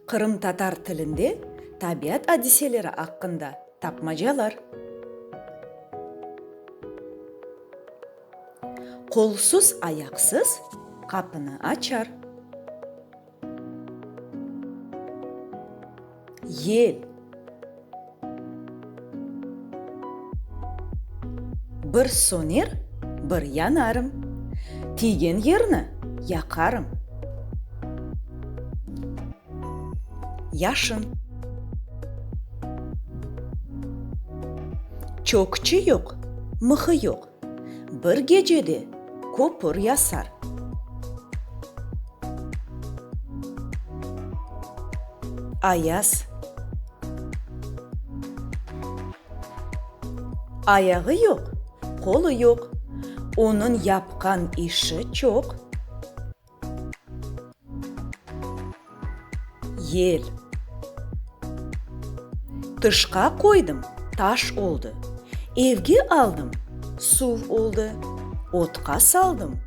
Qırımtatar tilinde tabiat adiseleri aqqında tapmacalar. Qolsuz, ayaqsız qapını açar. Yel. Bir söner, bir yanarım. Tiygen yerni yaqarım. Yaşın. Çökçi yoq, mıhı yoq. Bir gecede köpür yasar. Ayaz. Ayağı yoq, qolu yoq, onıñ yapqan işi çoq. Yel. Tışqa qoydım, taş oldı, Evge aldım, suv oldı, Otqa saldım,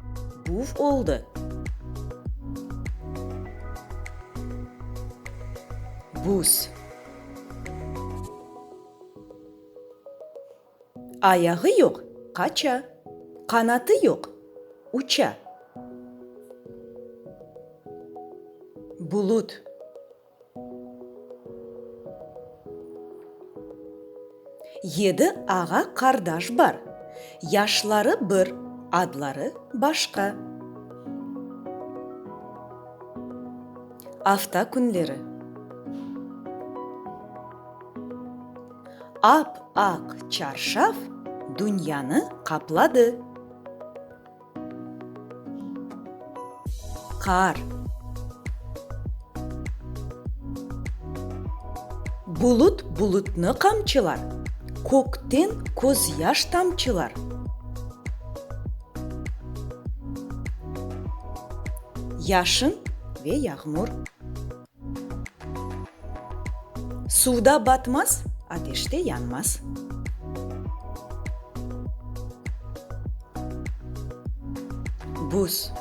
buv oldı. Buz. Ayağı yoq, qaça, Qanatı yoq, uça. Bulut. Yedi ağa-qardaş bar, Yaşları bir, adları başqa. Afta künleri. Ap-aq çarşaf dünyanı qapladı. Qar. Bulut bulutnı qamçılar, Kökten közyaş tamçılar. Yaşın ve yağmur. Suvda batmaz, ateşte yanmaz. Buz.